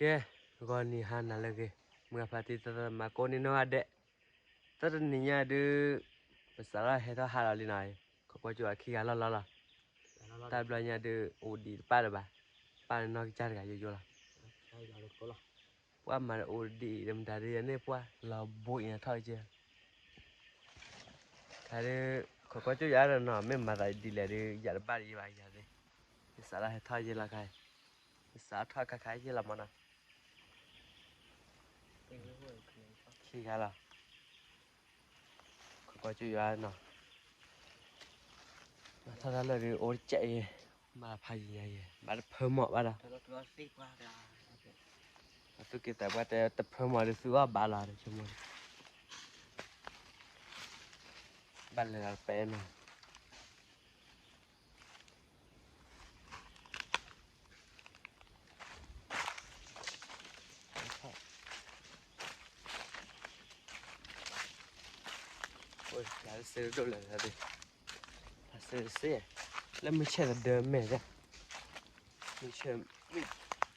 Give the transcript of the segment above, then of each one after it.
ကဲ, ဂီၤနံၤဟါနၤလၢအဂ့ၤ, မုၢ်ဂၤဖးတံၢ်သးသမါကိးန့ၢ်နီၢ်ဂၤဒဲး, သၢတနံၤညါဒုး ပစးထီၣ်ဟဲထီၣ်ဟးလီၤလံနီၤ, ခိးကွၢ်ကၠိအခံဂၤလီၢ်လီၢ်လီၤ, တၢ်ဘျီညါဒုး အိၣ်ဒံးတပၣ်လၢၤဘၣ်, ပၣ်န့ၣ်နီၢ်ကစၢ်တဂၤယိယိလီၤ. ပှၤမၤတအိၣ်ဒံးဒီးမတၤဒုးယၤန့ၣ် ပှၤလီၤဘိအံၤထီၣ်က့ၤ, တၢ်ဒုး ခိးကွၢ်ကၠိယၤဒီးနီၤ မ့ၢ်မၤသးဒ်လဲၣ်ဒုး ယၤတဘၣ်ဒံးယဘၣ်ယၤသ့ၣ်, ယစးထီၣ်ဟဲထီၣ်ယဲလီၤခါ, ယစးထီၣ်ခါခါယဲလီၤမနီၤ, ခံဂၤလီၤ, ခိးကွၢ်ကၠိယၤနီၤ, မၤထီၣ်တၢ်လၢဒုးအိၣ်တကဲးအံၤ, မၤဖးယံၤညါယဲ, ဘၣ်တဖၢမီၢ်ဘၣ်ဒီး အသူၣ်က့သးပှၢ်တဲတဖၢမီၢ်ဒုး သုအီၣ်ဘၣ်လီၤ, ဘၣ်လဲၤလီၤတပဲနီၤ, ဖျါစ့ဒိၣ်လဲၣ်, ဖျါစ့တစ့, လၢမုၢ်ဆဲးတဒၢမဲာ်, မုၢ်ဆဲး, မုၢ်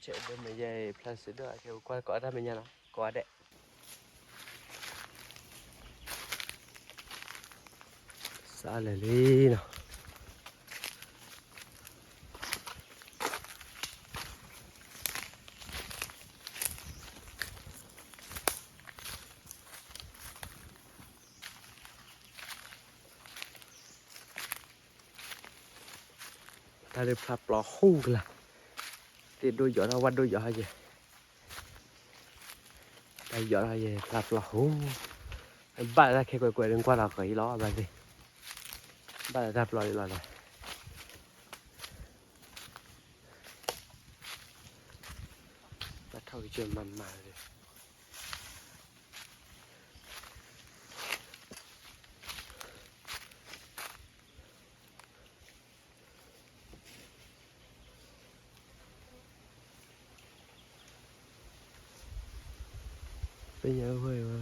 ဆဲးတဒၢမဲာ်ယဲအံၤ ဖျါစ့ဒိၣ်, အကဲပကွၢ်ကိးတၢ်မဲာ်ညါနီၤ, ကိးဂၤဒဲး စးလဲၤလံနီၤ, တၢ်ဒုးဖျါပျီဟူကလာ်, သ့ၣ်ဒိၣ်ယီၤထီၣ်ဝၣ်ဒိၣ်ယီၤထီၣ်ယဲ, တၢ်ယီၤထီၣ်ယဲဖျါပျီဟူ, ဘၣ်လၢတၢ်ခဲကွဲကွဲဒုးကွၢ်လီၤဃီၤအံၤလီၤ, ဘၣ်သ့ၣ်, ဘၣ်လၢတၢ်ပျီလံလီၤဒီး, ဘၣ်ထီၣ်ကစၢၢ်မၤမၤဒီး ပညါဝဲဝဲ,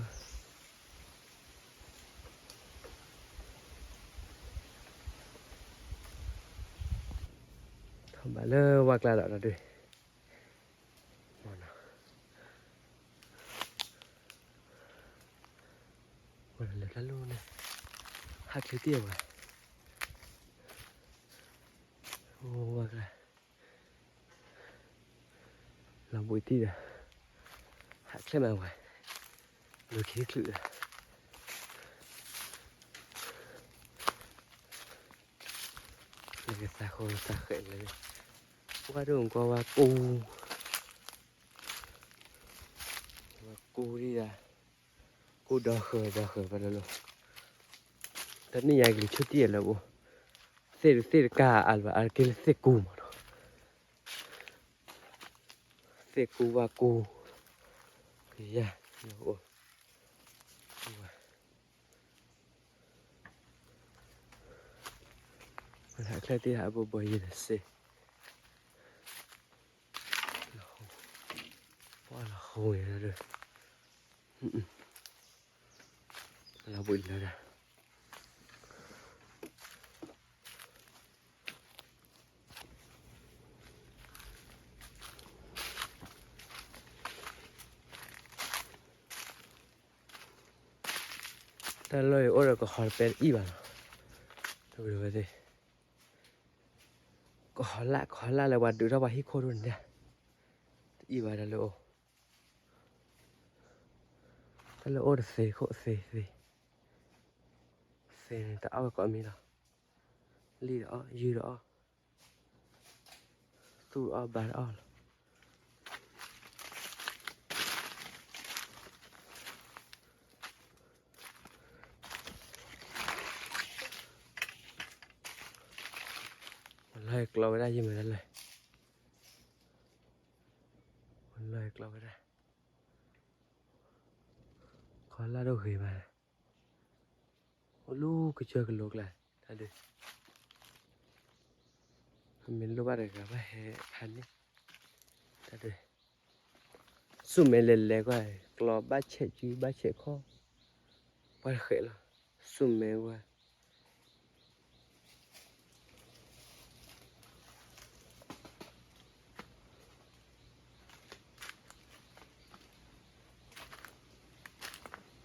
ထီၣ်ဘၣ်လၢဝၣ်ကျါဒီးဒီး, ဝဲလၢတၢ်လိၣ်န့ၣ်, ဟးချ့တံၢ်အဝဲ, ဝဲ, လီၤဘှံးတံၢ်ဒီး, ဟးချ့မးဝဲ, လိၤခံချုးဒီး, လၢကသးဃိသးဃဲးလၢ, ဝဲဒိၣ်ကွၢ်ဝဲကူ, ဝဲကူဒံးဒၣ်, ကူဒီဃၢၤဒီဃၢၤဖဲလၢလီၤ, တနံၣ်ညါကလံၤဆူၣ်တံၢ်အလၢအိၣ်, သ့ၣ်တသ့ၣ်တကးအါလၢၤဘၣ် အါတက့ၢ်လၢသ့ၣ်ကူမးနီၤ, သ့ၣ်ကူဝၣ်ကူ, ကယၤ, အိၣ်, ဝဲဒၣ်ချဲတံၢ်ဟးဘိဘိယဲၢ်တစ့, ပှၤလီၤဃိန့ၣ်ဒီး, လီၤဘှံးလၢဒၣ် တၢ်လၢအံၤအိၣ်ဒီးကဟီတပဲတအံၣ်ဘၣ်လီၤ, တဝဲသ့ၣ်, ကဟီလၢ် ကဟီလၢ်လၢပှၤဒုးထီၣ်ပှၤဟံၣ်ခိၣ်ဒိၣ်န့ၣ်, တအံၣ်ဘၣ်တၢ်လၢအိၣ်, တၢ်လၢအိၣ်တသ့ခိၣ်သ့သ့, သ့န့ၣ်တအီၣ်ဝဲကိးမံၤလီၤ, လံၣ်ဒီးအီၣ် ယုၢ်ဒီးအီၣ်, သူၣ်ဒီးအီၣ်ဘါဒီးအီၣ်လီၤ. လီၤကျီဝဲဒၣ်ယံၤမးတၢ်လၢ, လီၤကျီဝဲဒၣ်, ကီၤလၢ်ဒိၣ်ဂ့ၤဘၣ်, အိၣ်လူကစၢၢ်ကလိကျါ, တၢ်ဒုး, မ့ၢ်လိၣ်ဘၣ်တဂၤဘၣ်ဟဲဖးန့ၣ်, တၢ်ဒုး, ဆူၣ်မဲာ်လဲၤလဲၤကွၢ်, ကျီဘၣ်ဆဲးစုဘၣ်ဆဲးခီ, ပှၤတဃဲးလီၤ, ဆူၣ်မဲာ်ဝဲ ပှၤ,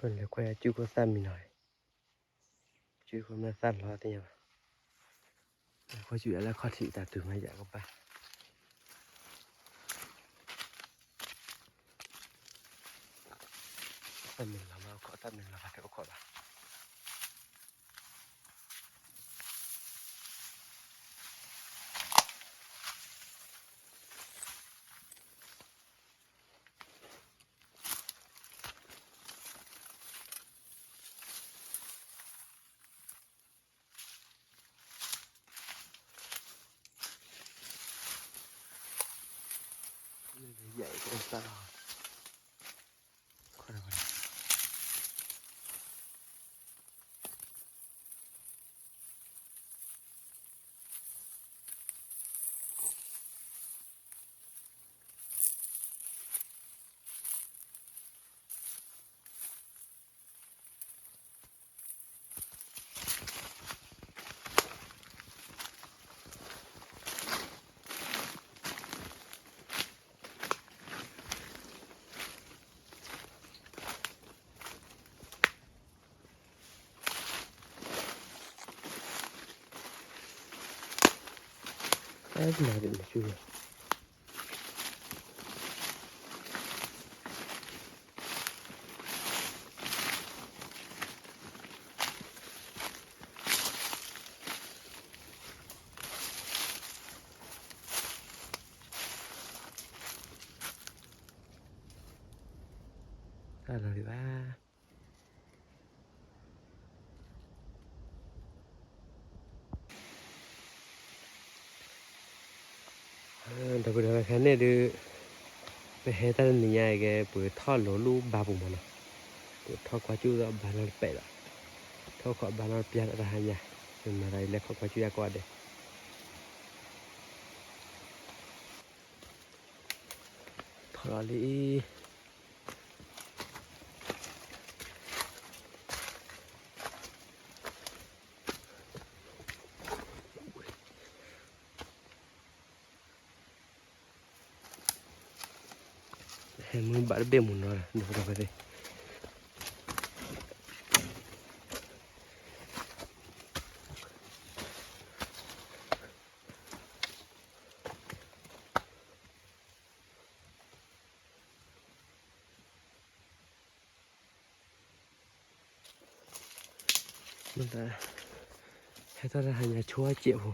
ပလဲၤကွၢ်ယၤ ကၠူၣ်ခိၣ်သၣ်မံနီၤ, ကၠူၣ်ခိၣ်မ့ၢ်သၣ်လီၤသ့ၣ်ညါဘၣ်, ကွၢ်ကၠူၣ်ယၤလၢခီၣ်ထံးတၢ်တုၤမးယၤကဘၣ်, သၣ်မံလီၤမး အိၣ်ခိး သၣ်မံလီၤဘၣ် တအိၣ်ခိးဘၣ်. အဲၣ်မၤဒ်န့ၣ်ဆူ တၢ်လီၤဒံးဘၣ်. ဒီပုၢ်ဒီဝဲၢ် ခဲန့ၣ်ဒုး ပဟဲတၢ်တနံၤညါအံၤကဲ ပထီၣ်လိၤလူၢ်ဘါပူၤမးနီၤ, ပထီၣ်ကွၢ်ကၠူၣ်ဒီးဘါနီတပဲာ်ဒီး ထီၣ်ခီၣ်ဘါနီတပျၢ်ဒီးတဟါညါ, ပမၤသးအံၤလဲၤခီၣ်ကွၢ်ကၠူၣ်ယါကိးဂၤဒဲး ဖီလီၤလံ. ဟဲမုၢ်ဘၣ်တဘ့ၣ်မုၢ်နီၤ ဒီပုၢ်ဒီဝဲၢ်သ့ၣ်. မ့ၢ်တၢ် ဟဲထီၣ်တၢ်ဟါညါဆိအစဲးဖိ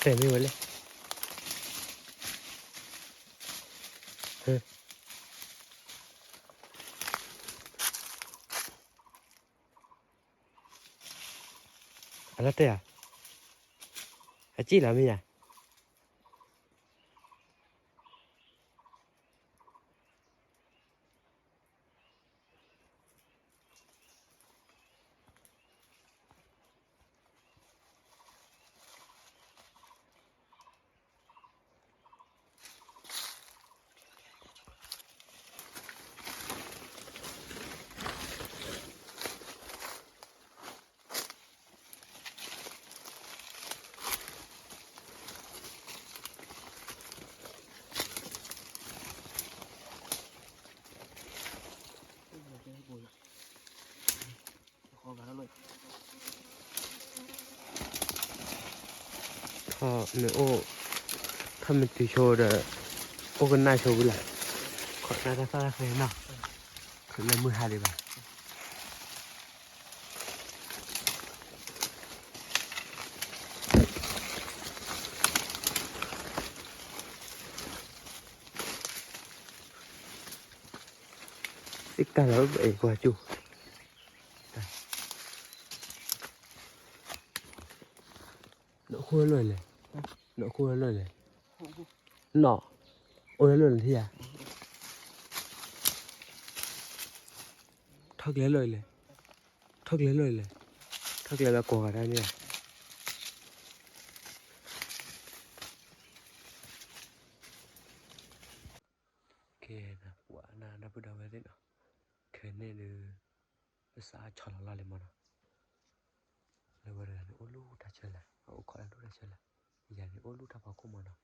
တဲမ့ၢ်ဝဲလဲၣ်. အလီၤတဲာ်ဧါ, အစံၣ်လီၤမ့ၢ်ဧါ. ထီၣ်မ့ၢ်အိၣ်, ထီၣ်မ့ၢ်တုၤဆိဒီး အိၣ်ကနၣ်ဆိဝံၤလီၤ, ခိးနၢ်တၢ်သီၣ်တၢ်ဃဲနီၤ, လၢမုၢ်ဟါဒံးဘၣ်. သ့ၣ်ကၢ်လီၤ အဲၣ်ကွၢ်ကၠိၣ်, နအိၣ်လၢလဲၣ်, နအိၣ်လၢလဲၣ်, နအိၣ်လၢလဲၣ်ထံဧါ, ထီၣ်ကျဲလၢလဲၣ်, ထီၣ်ကျဲလၢလဲၣ်, ထီၣ်ကျဲလၢကိးဂၤဒၣ်န့ၣ်ဧါ. ကဲ, ပှၤနၢ်ပၢၢ်ဒီးဝဲသ့ၣ်နီၤ, ခဲန့ၣ်ဒီး ပစးဆီၣ်လီၤလီၢ်လံမးနီၤ, လၢဝဲတဂၤန့ၣ်အိၣ်လူၢ်တၢ်ဆၢလၢ်, အိၣ်ခိးလၢလူၢ်တၢ်ဆၢလၢ်, ယၤန့ၣ်အိၣ်လူၢ်တၢ်ဖီခိၣ်မးနီၤ,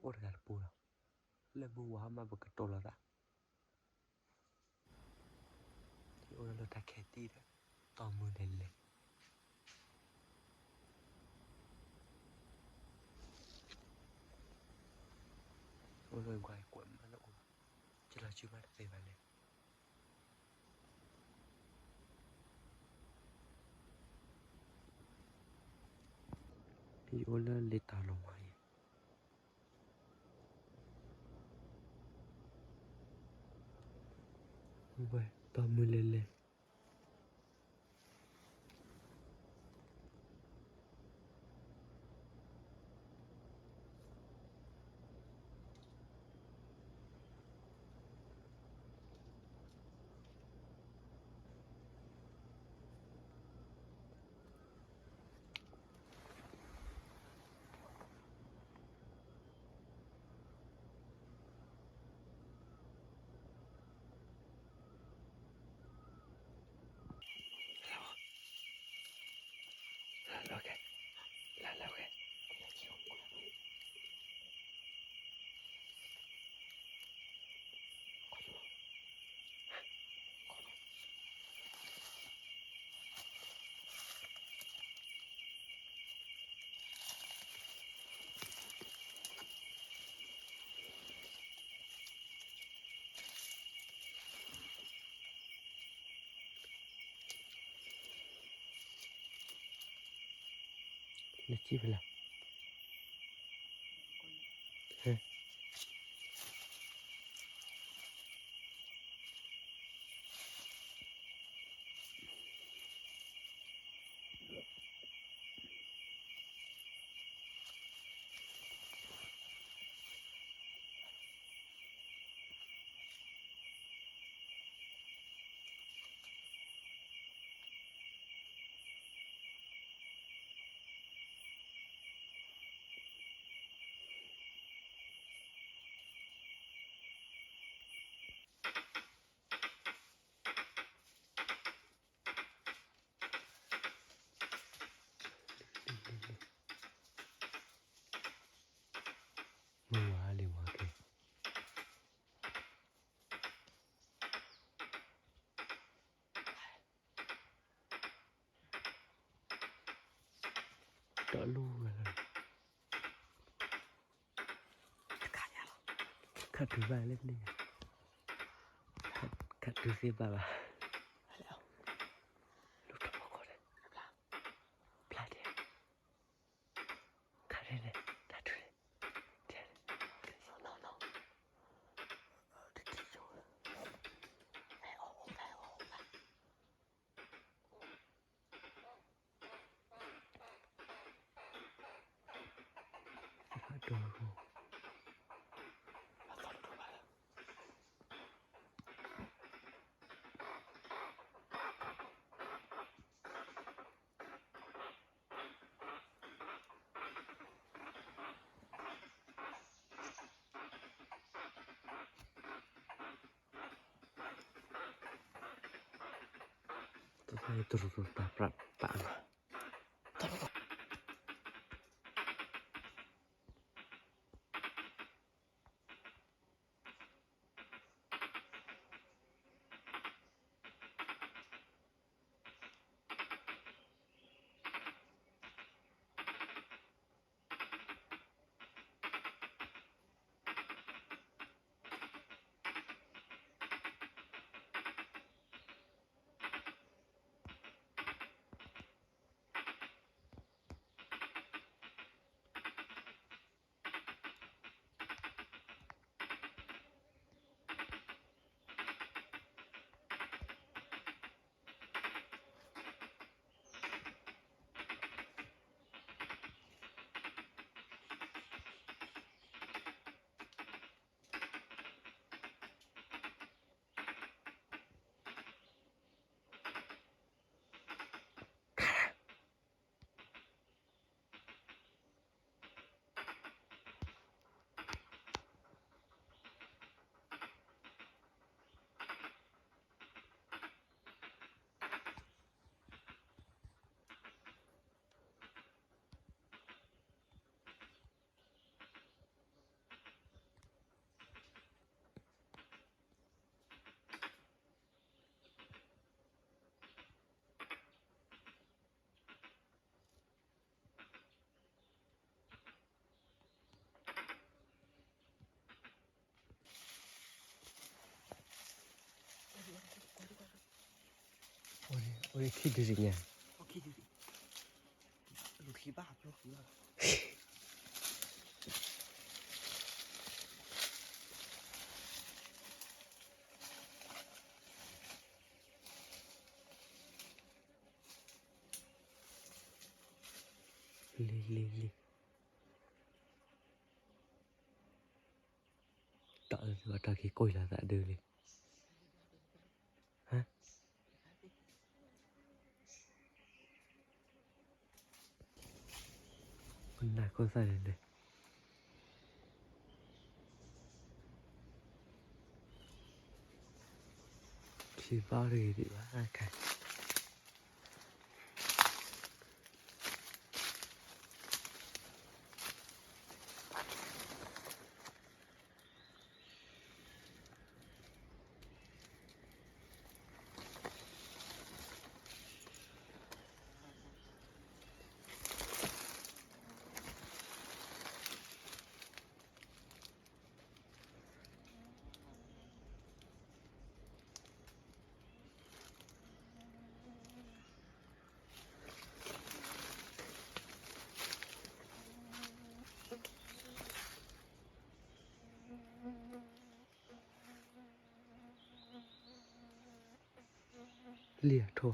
အိၣ်တဂၤတပူၤလီၤ, လၢမုၢ်ဝါဟါမးပကတိၤလီၤသး အိၣ်လၢတၢ်ခဲတံၢ်ဒီး တီၢ်မုၢ်လဲၤလဲၤ, အိၣ်လၢကွၢ်ကွၢ်မးလၢအိၣ်, ကလီၤစုမးတသ့ဘၣ်လဲၣ်. ယအိၣ်လၢလ့တၢ်လီၤမးအံၤ, ဝဲတီၢ်မုၢ်လဲၤလဲၤ. နစံၣ်ဖဲလဲၣ်. မုၢ်ဝါလံဝါက့ၤ တၢ်လူၢ်ဝဲလၢ ခးတုၤဘၣ်လၢန့ၣ်, ခးတုၤသ့ဘၣ်ဘၣ်, လူၤထီၣ်ဖီခိၣ်န့ၣ်, ဖျါဒဲး, ခးဒဲးန့ၣ်, တၢ်ထုန့ၣ်, တၢ်တရူးတၢ်ပြးပာ်လီၤ. အိၣ်ခံဒုညါ လံၤလံၤလံၤ တၢ်အၢဘၣ်တၢ်က့ၤကိၢ်လီၤသးဒုလံ ဟါ ပနၢ်ခိၣ်သၣ်န့ၣ်န့ၣ် ခံဘၣ်တဂ့ၤဒံးဘၣ်ခါ လံာ်အထိၣ် တစံၣ်ဝဲလီၤ တုၤ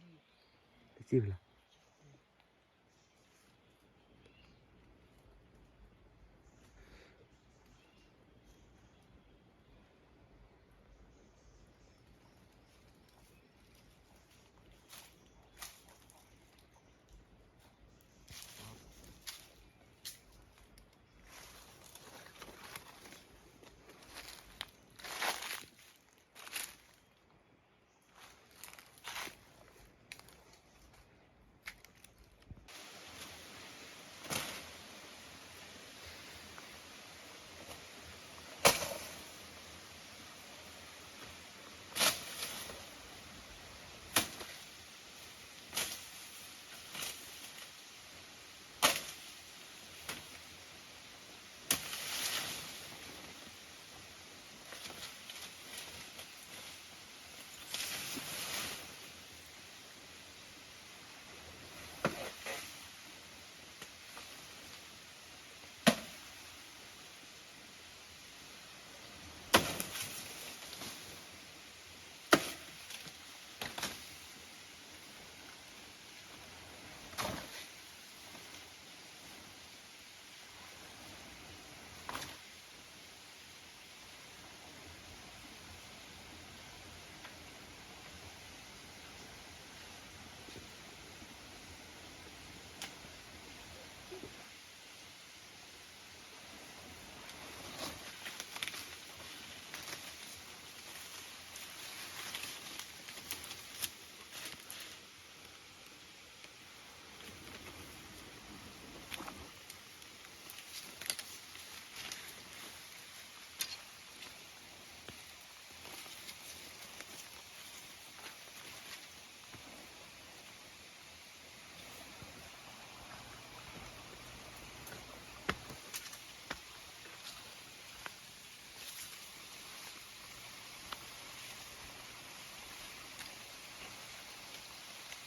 လၢဆၣ်လီၤ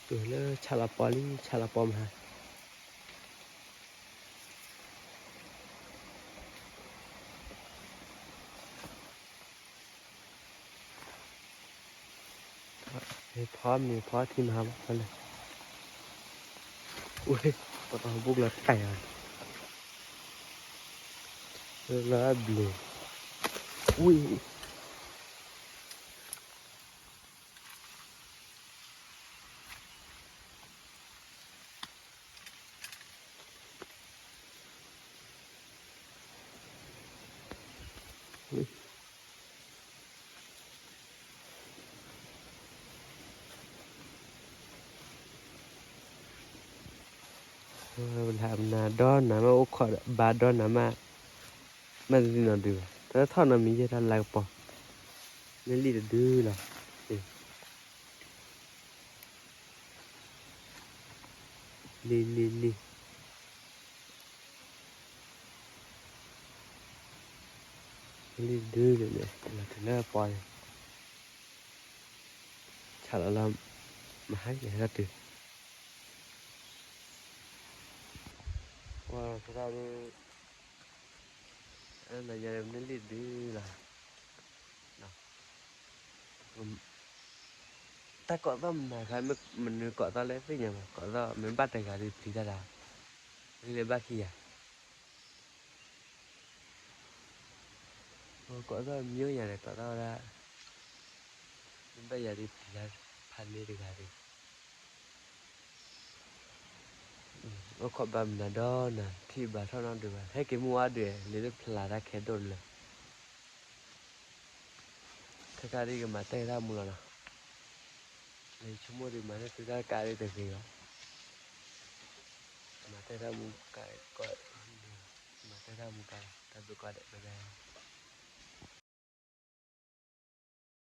ပီလံ ဆၣ်လီၤပီမဟါ ဖီမ့ၤဖီထံမဟါဘၣ်ဖီလဲၣ် ဝ့ၢ် ပှၤတၢ်ဟီၣ်ဘူးကလီၤတၢ်ယၤ လၢဘျုး ဝ့ၢ် လၢမနၤဒီနၤမ့ၢ်အိၣ်ခိးဘၣ်ဒီနၤမး မ့ၢ်တဒုနီၤဒုးဘၣ် တၢ်ထီၣ်နီၤမံၤယဲၢ်တၢ်လၤကပီၤ မ့ၢ်လံတဒုလီၤ လံလံလံ လံတဒုလံန့ၣ် လီၤတုၤလၢပီန့ၣ် ဆၣ်လီၤလၢ မဟါယဲၢ်တၢ်တုၤ, ဝဲသရၣ်ဒုး, နညါမနုၤလံဒုလီၤ, တၢ်ကိးသီၣ်မနုၤခါ, မနုၤကိးသီၣ်လၢသ့ၣ်ညါဘၣ်, ကိးသီၣ်မ့ၢ်ဘၣ်တဂၤဒုးပျံၤတၢ်ဒၣ်, ဂ့ၤလၢဘၣ်ခံဂၤ ကိးသီၣ်မ့ၢ်ယၤန့ၣ် ကိးသီၣ်ဝဲဒၣ်, မ့ၢ်ဘၣ်ယၤဒုးပျံၤတၢ်ဖးန့ၢ်တဂၤဒုး, အိၣ်ခိးဘၣ်မနုၤဒီးနၤ ထံၣ်ဘၣ်ထီၣ်နီတဒုးဘၣ်, ဟဲက့ၤမူဝါဒုး လံာ်လၢဖျါတၢ်ခဲဒိၣ်န့ၣ်လၢ ခဲခါဒ်ကမၤတဲတၢ်မူလီၤနီၤ, လၢဆိကမိၣ်ဒုးမၤတၢ်သုတၢ်ကးဒ်တဂ့ၤဘၣ်, မၤတဲတၢ်မူကး, မၤတဲတၢ်မူကး, တၢ်ဘျုးကိးဂၤဒဲး bye bye.